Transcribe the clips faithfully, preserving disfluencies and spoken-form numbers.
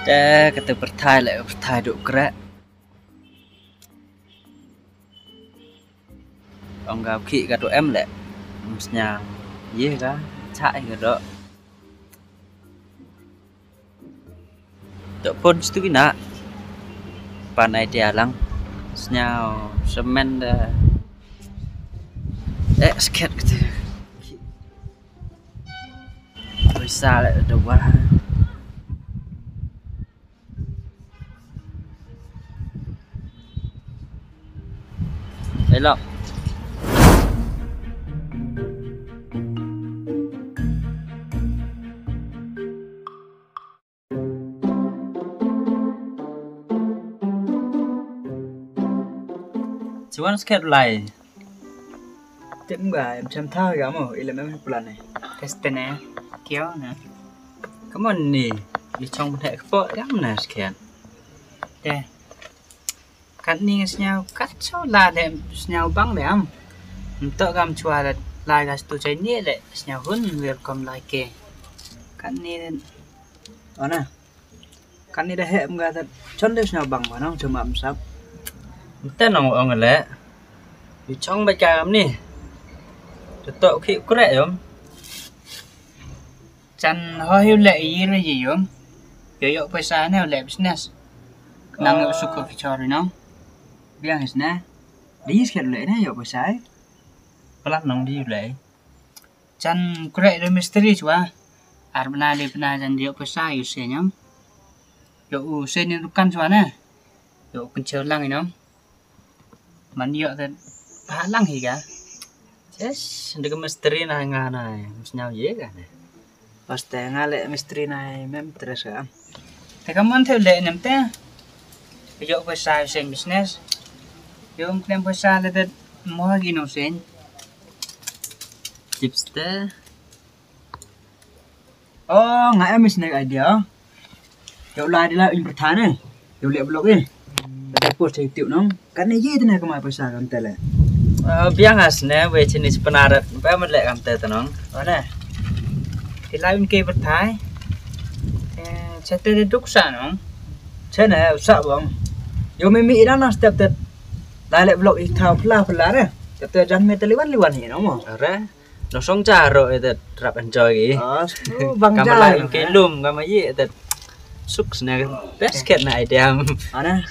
Te katu pyrthai le, pyrthai du kreh. Ong ka khih ka tu em le. Ym sñiaw ye ka, chah i ka doh. Toh pun stu ki na. Pan idea lang. Sñiaw semen da. Eh, sket katu. Poisa le da wa. Elok. Chuan sket lai. Tip nga, em chem tha ya mo, ilem em plan ne. Teste ne, kio ne. Come on ni, i chong ne kpo yam ne sket. Te. Kat ni nga sñiaw, kat so la de sñiaw bang de am. Nto kam chwa la, la ga stu chai ni le, sñiaw hun, welcome like. Kat ni, ana. Kat ni da he em ga ta, chon de sñiaw bang ma nong, chuma em sap. Nte nong ong le. I chong ba ka kam ni. Te to khih kreh yom. Chan ho hiu le i le yi yom. Yo yo poisa ne le business. Nang yo suk ko ki chori nong. Biang is ne. Di is ke le ne yo poisa. Pelat nong di le. Chan kreh le mistri chwa. Ar bna le bna chan yo poisa yo se nyam. Yo u se ni dukan chwa ne. Yo u kyncheu lang i nong. Man yoh te pha lang hi ka. Yes, de ka mistri na nga na, mus ñiaw ye ka ne. Pas te nga le mistri na, mem tres ka. Te ka mon te le nem te. Yoh poisa seng business. Yoh klem poisa le te mo ki no seng. Tips te. Oh, nga em is ne idea. Yow lai di la in pyrthai ne. Yow le blog in. Te post sa YouTube nong. Kan ne ye te ne kamai poisa kam te le. Ah, biang as ne, we chini chpanarat. Ba mat le kam te te nong. Wa ne. Te lai in ke pyrthai. Eh, chete de duk sa nong. Chene, sa bong. Yow me mi ina na step te. Lai le blog i thaw pla pla ne. Step te jan me te liwan liwan hi nong mo. Are. Nong song cha ro e te rap enjoy ki. Ah, stu bang kam ja lai ke lum kam ye te suk sne best ket na idea. Ana.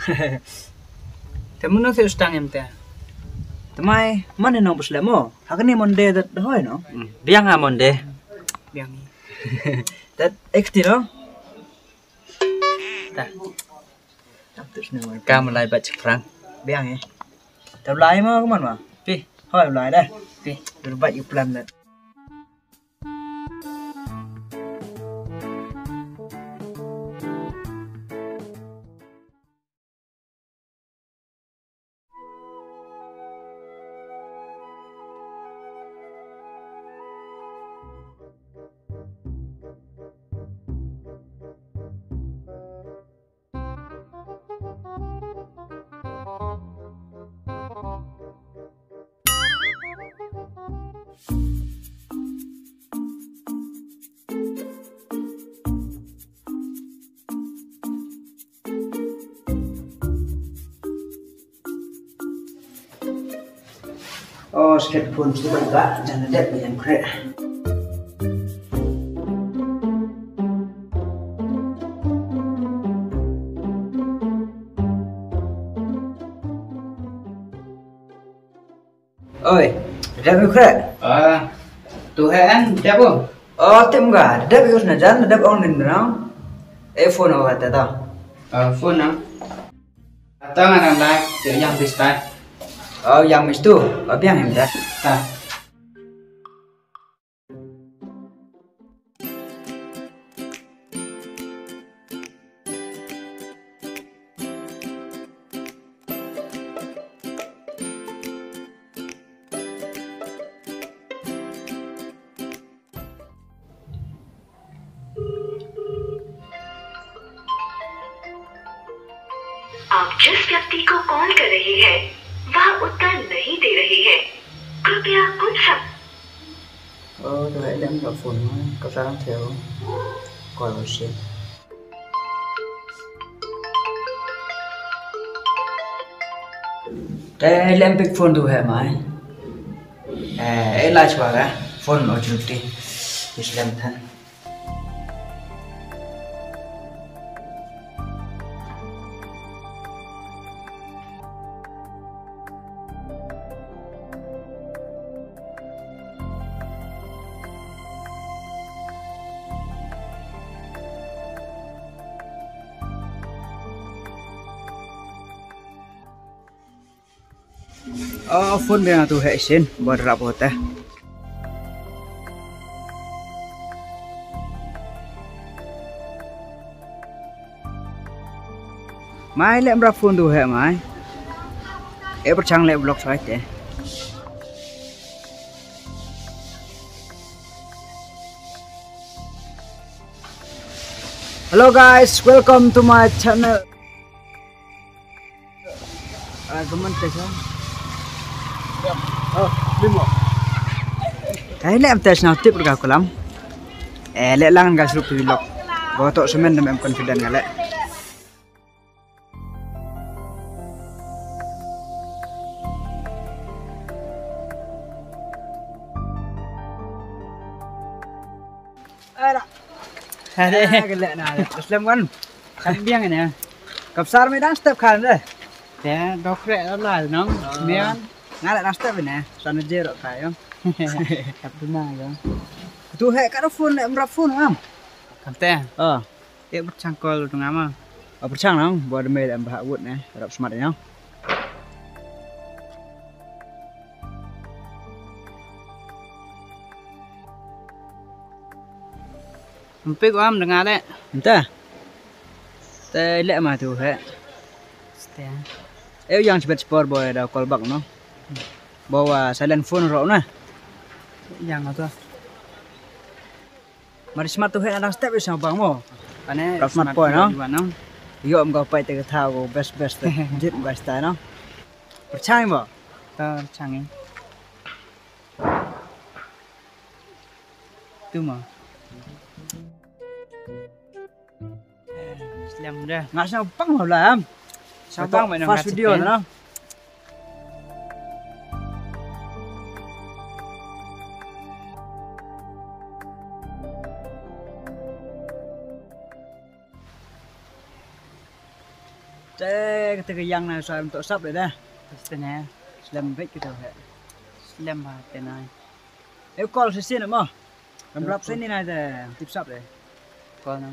Te munu te ustang em te. Te mai, man nong bus le mo. Ha kani Monday te hoi no. Hmm, biang ha Monday. Biang. Te ekti no. Ta. Kam lai bat chik prang. Biang eh. Te lai ma, kaman ma? Pi. Hoi lai deh. Pi. Dur bat yu plan deh. Oh, sket phone tu bai ba, jan dep ba jan kre. Oi, dep u kre. Ah, tu he an, dep u. Oh, tim ga, dep u na jan, dep ong nin na. E phone o ta ta. Ah, phone na. Atang ana lai, te yang bistai. Oh, yang mistu, abiang hem da. Ta. आप जिस व्यक्ति को कॉल कर रहे हैं, वह उत्तर नहीं दे रहे हैं। कृपया कुछ सम- Oh, tu hai lem ka phone mo, ka sarang theo. Call mo siya. Te lem pick phone tu he mai. Eh, e la chwa ka phone o chuti. Islem than. O, phone biang tu he sin, bor rap hote. Mai le em rap phone tu he mai. E pyrchang le block sai te. Hello guys, welcome to my channel. Ah, kaman te sa. Oh, limo. Kai le em te sñiaw tip ka kulam. Eh, le lang ka srup vlog. Bo to semen dem em confident ka le. Ara. Are. Ah, kele na. Muslim kan. Kan biang ni. Kapsar me dang step kan de. Te dokre la la nong. Ah. Mian. Nga le dang step ni. Sana je ro kai yo. Kap tu na yo. Tu he ka phone le em rap phone am. Kam te. Oh. E pyrchang call tu nga ma. Oh, pyrchang nong. Bo de me em bah wut ne. Rap smart ni. Mpi ko am dengar le. Enta. Te le ma tu he. Ste. E yang chibet spor boy da call back no. Bawa silent phone ro na. Yang tu. Mari smart tu he na dang step sa bang mo. Ane rap smart boy no. Yo am ko pai te ka tha ko best best te. Jit best ta no. Pyrchang mo. Ta pyrchang. Tu ma. Slem dah. Nga sa pang ho lam. Sa pang mai nang fast video na. Te, kata ka yang na sa em to sap le dah. Pasti ne. Slem bek kita he. Slem ha te nai. E call sa sien mo. Kam rap sien ni na de tip sap de. Call na.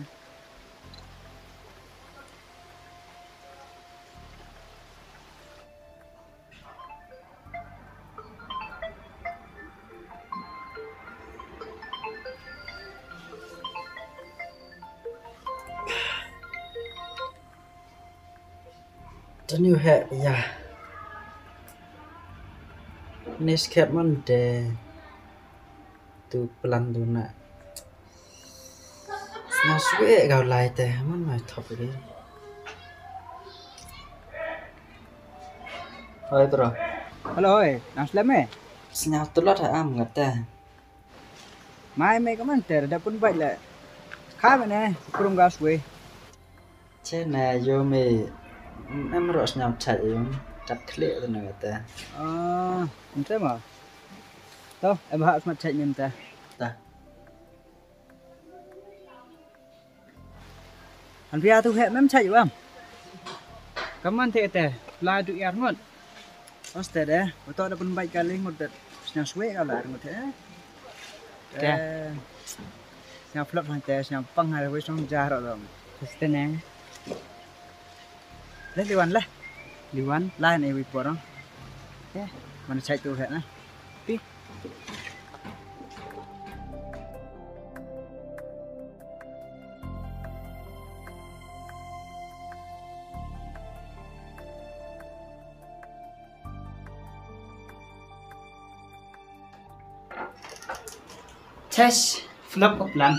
Tani u heh ya. Ni skep man de. Tu plan tu na. Sñiaw swe ka u lai te, man mai thop ki. Hoi bro. Hello, hoi. Nang slem e? Sñiaw tu lot ha am nga te. Mai me ka man te, da pun bait le. Kha me ne, krum ga swe. Che na yo me, em ro sñiaw chait yo, kat khle tu na te. Ah, em te ma. To, em ha smat chait me em te. Ta. Han pia tu he mem chait wam. Kaman te te, la du yar ngot. Oste de, beto da pun bait ka le ngot de. Sñiaw swe ka la ngot he. Te. Eh, sñiaw flop han te, sñiaw pang ha, wei song ja ro dong. Oste ne. Le liwan le. Liwan. Lain e wi poro. Te. Mana chait tu he na. Ti. Test flop of plan.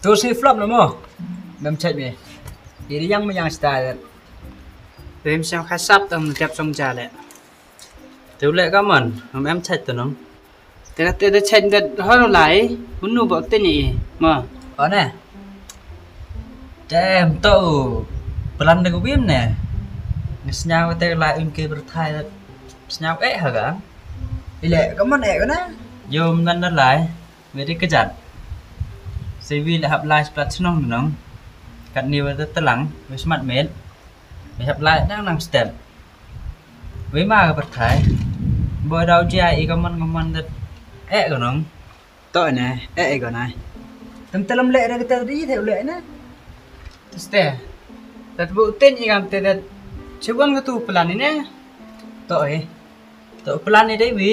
Tu si flop na mo. Mem chait me. Iri yang me yang style. Bem sang khasap tam dep song jale. Te u leh ka mon, em em chait to nong. Te ka te da chait da hor lai, hunu bok te ni, ma. One. Te em to u. Plan da ka wim ne. Ngi sñiaw te lai un ke pyrthai da. Sñiaw eh ha ka. I leh ka mon eh ka na. Yom nan da lai. Meri ka jat. Sewi le hap lai splat chnong nong. Kat ni wa da tlang, wa smat met. Wa hap lai nang nang step. Wei ma ka pyrthai. Boi daw jia i ka mon ka mon dat eh ka nong. To ne, eh, eh, ka nai. Tem telem leh re kete di te u leh ne. Ste. Dat bu ten i kam te dat. Chibon ka tu plan ni ne. To eh. To plan ni dei wi.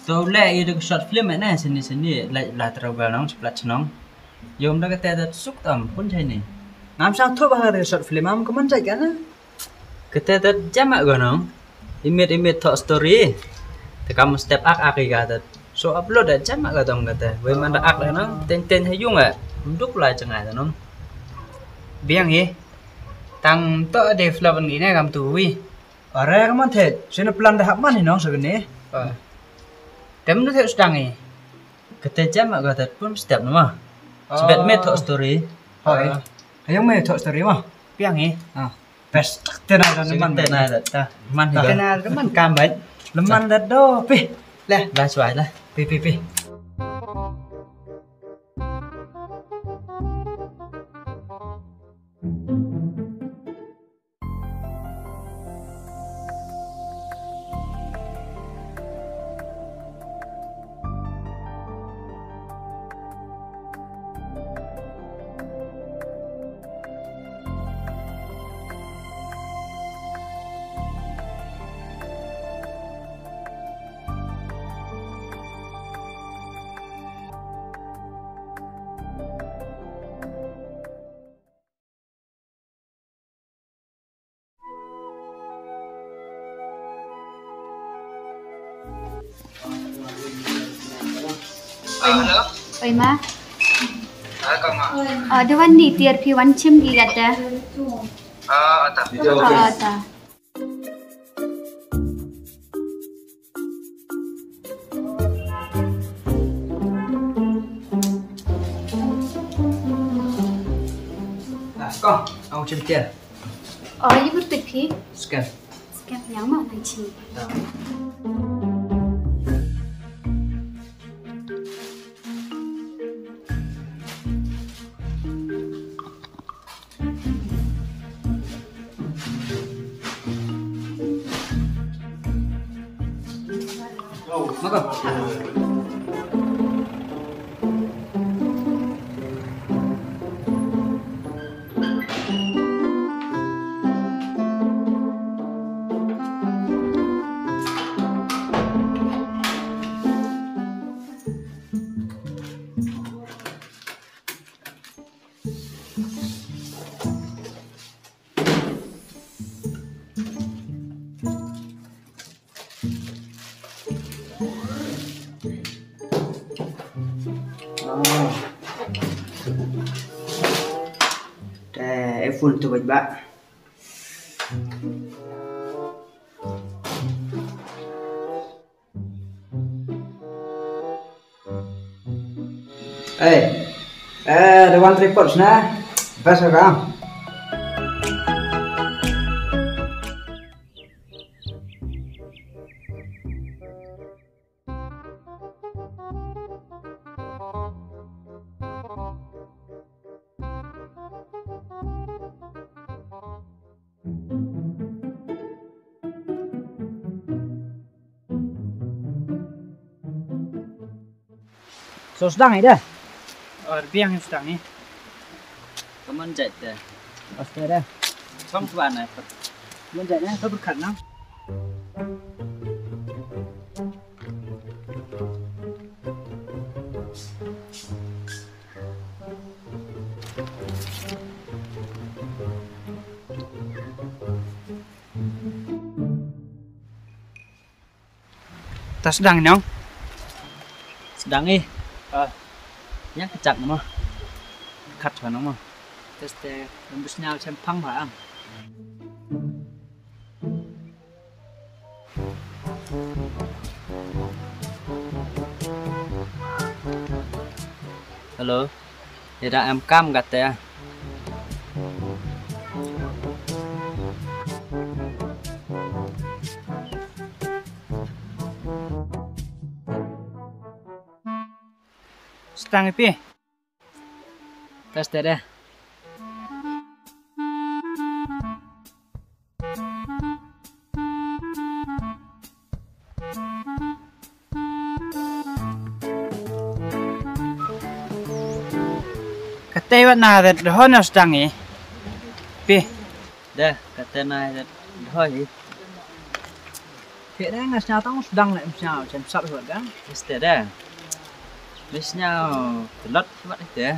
To u leh i da ka short film eh ne, sini sini, la, la travel nong, splat chnong. Yom da kete dat suk tam, pun chai ni. Ngam sang thup ha ka short film, am ka man jait ka na. Kete dat jam ah ka nong. Imit imit thoh story. Te kam step ak ak i ka dat. So upload dat jam ah ka dong kete. Wei man da ak le nong. Ten ten ha yung ah. Mduk lai changai da nong. Biang i. Tang to de flop ni ne kam tu wi. Are ka man the. Sini plan da hap man ni nong sa kene. Tem du the sdang i. Kete jam ah ka dat pun step na ma. Sbet me thoh story. Hoi. Hayong me thoh story ma. Biang i. Ah. Best. Tena da man. Tena da. Man hi. Tena da man kam bai. Leman da do pi. Leh. Lah suai lah. Pi pi pi. Oi ma. Ah, da wan ni tiar phi wan chim ki gata. Ah, ata. Ah, ata. Ko, au chim tiar. Oh, i bur tip hi. Scan. Scan yang ma nang chi. Te, e phone tu bait ba. Eh, eh, da wan tripod sna. Bas ka. So sdang i da? Or biang sdang i. Kaman jait da. Aste da. Chong twa na. Kaman jait na, ka berkat na. Ta sdang nong. Sdang i. Ah. Yang kecak mo. Kat mo. Teste, lembus nyal sempang ba ang. Hello. Ida em kam kate. Sdang i phi. Test de. Kate wat na de hon sdang i. Phi. De, kate na de hoi. Phi de nga sñiaw tang sdang le sñiaw chem sap wat dang. Este de. Sñiaw lot wat de.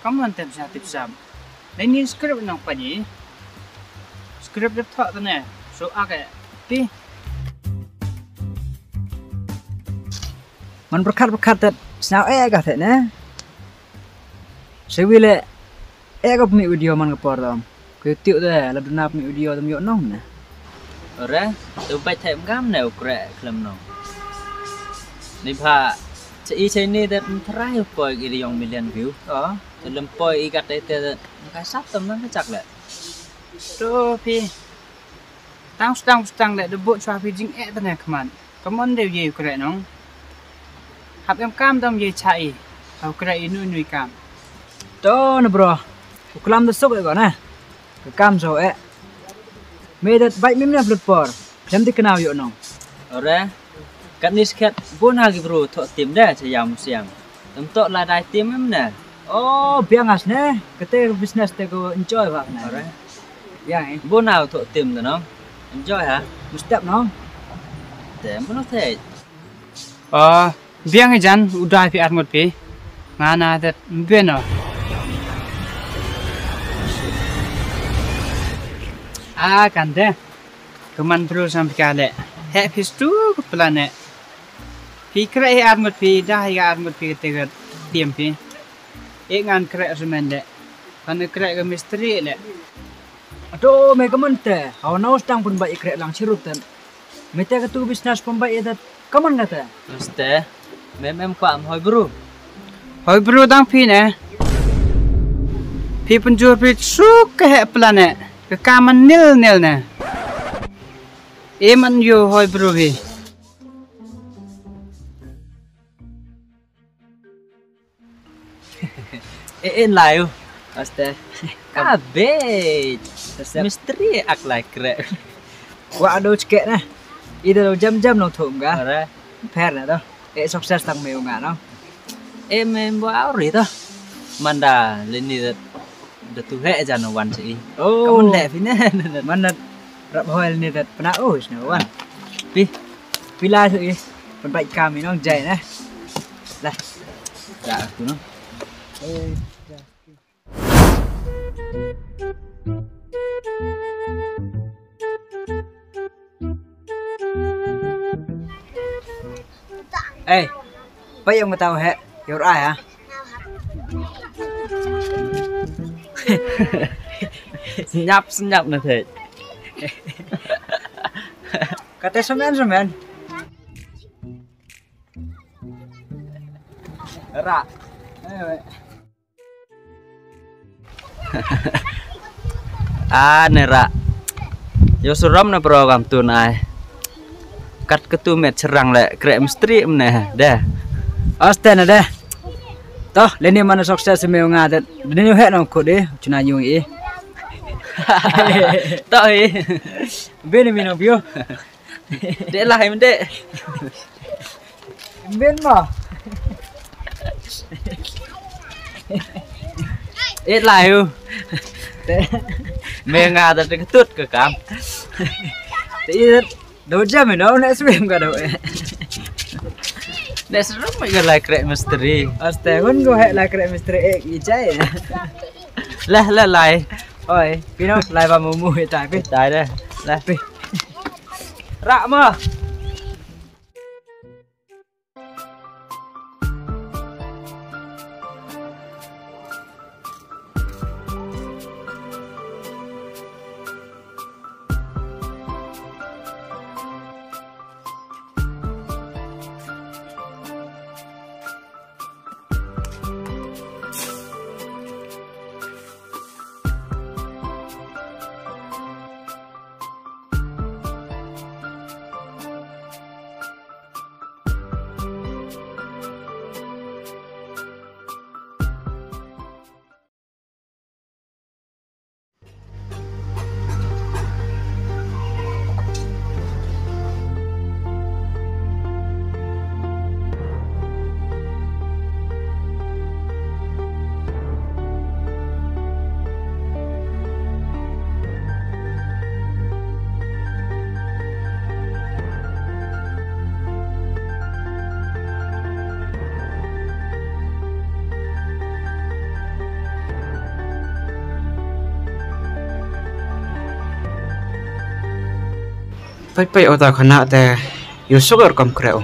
Kammon tem sñiaw tip sap. Nei ni script nong pa ni. Script de thok tane. So ake. Phi. Man berkat berkat te sñiaw e ka te ne. Sewi le e ka pmi video man ka por dom. Ku tiu te la duna pmi video dom yo nong ne. Ore, tu bai thep ngam ne u kre klem nong. Ni pha, che i che ni de trai poi i yong million view. O, te lem poi i kat te te ka sap tam nang ka chak le. To phi. Tang sdang sdang le de bot chwa phi jing e tane khmat. Kammon de ye u kre nong. Hap em kam dom ye cha i. Hap kre i nui nui kam. To na bro. U klam de sok e ko na. Ka kam so e. Me dat bai mim na blut por. Khlem di knaw yo nong. Ore. Kat ni skhet bun ha ki bru tho tim de cha yam siang. Tem to la dai tim em ne. O, biang as ne. Kate business te ko enjoy wa ne. Ore. Biang e. Bun ha tho tim de nong. Enjoy ha. Mustep nong. Te mano te. O, biang i jan u dai phi ar ngut phi. Nga na det mbeno. A kan de. Kammon bru sam phi ka le. He phi stu ka plan e. Phi kre hi ar ngut phi, da hi ar ngut phi te ka tiam phi. E ngan kre semen de. Kan kre ka mistri le. Ado me kammon te. Haw nau stang pun ba i kre lang chirup ten. Me te ka tu business pun ba i dat kammon ka te. Meste. Me mem kwa am hoi bru. Hoi bru dang phi ne. Phi pun jur phi suk ka he plan e. Ka kammon nil nil ne. E man yo hoi bru phi. E, e, lai u. Aste. Ka bej. Mistri ak lai kre. Wa do chke na. Ida do jam jam nong thum ga. Ora. Pher na do. E success tang me u nga no. E me bo au ri to. Manda le ni da, da tu he jan wan si. Oh. Kammon le phi ne. Manda rap hoi le ni da pna u sna wan. Phi. Phi lai tu i. Pun bai kam i nong jai ne. Lah. Da tu no. Eh, da. Eh, pa yong mata he, your eye ha. Senyap, senyap na the. Kate semen, semen. Ra. Eh, ah, ne ra. Yo suram na program tu nai. Kat ke tu met serang le krek mistri mne de. Aste na de. Toh, le ni mana success me nga de. Ni he nong ko de, chuna yung i. Toh i. Bini mi nong bio. Dek lah, em dek. Bin mo. Et lah, yu. Me nga da dek tut ke kam. Te i do jam no, next week ka do. Next week me ka lai krek mistri. Aste, hun ko he lai krek mistri ek i jai. Lah, lah, lai. Oi, pino, lai ba mumu hitai, pi. Hitai de. Lah, pi. Rak mo. Pait pait o ta khana te, yoh suk yor kam kre o.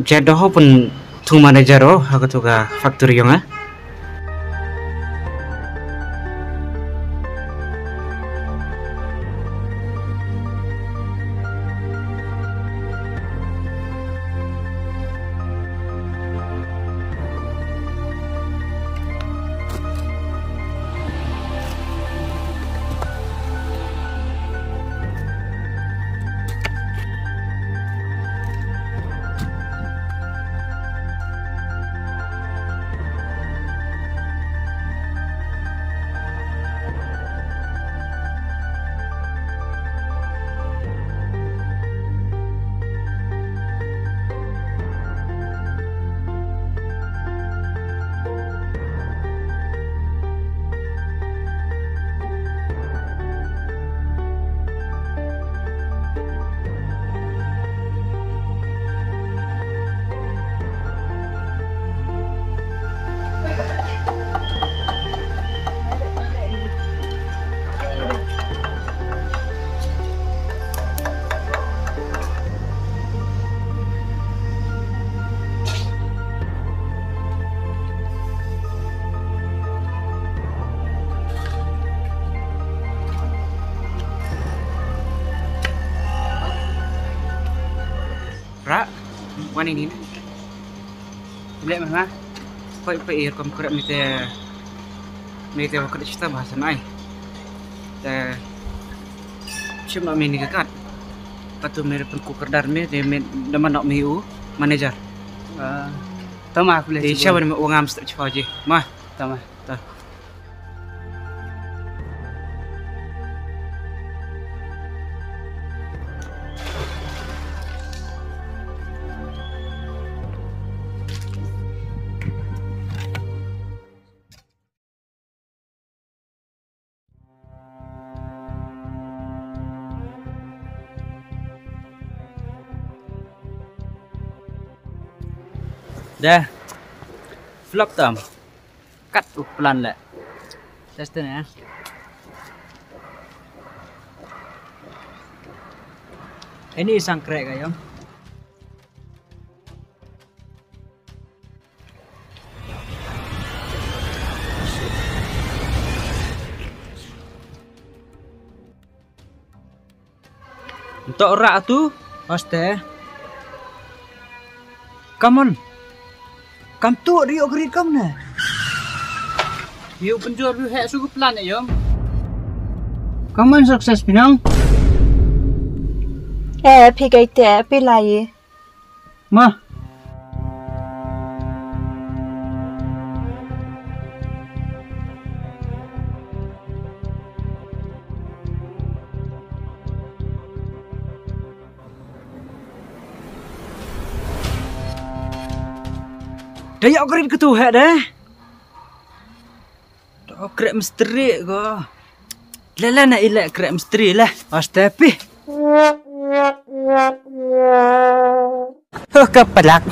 Jado ho pun thung manager o, ha ka tu ka factory yong a. Ra, wan ini. Leh mah. Pait pait yor kam kre mi te, mi te wa kre chita bahasa nai. Te, chim na mi ni ka kat. Patu mi pun ku kerdar mi, te mi dama nok mi u manager. Ah, tama aku leh. Te chim na mi u ngam stek chwa ji. Mah. Tama. Ta. Dah. Flop tam. Kat u plan le. Test ne. Ini sang krek ayo. Ntok rak tu, aste. Come on. Kam tu ri ogri kam ne. Yu penjor yu hek su plan yom. Come on, success pinang. Eh, phi kai te, phi lai. Ma. Da yoh krit katu heh de. Da krek misteri ko. Le le na i le krek misteri le. Aste phi. Huh, ka palak.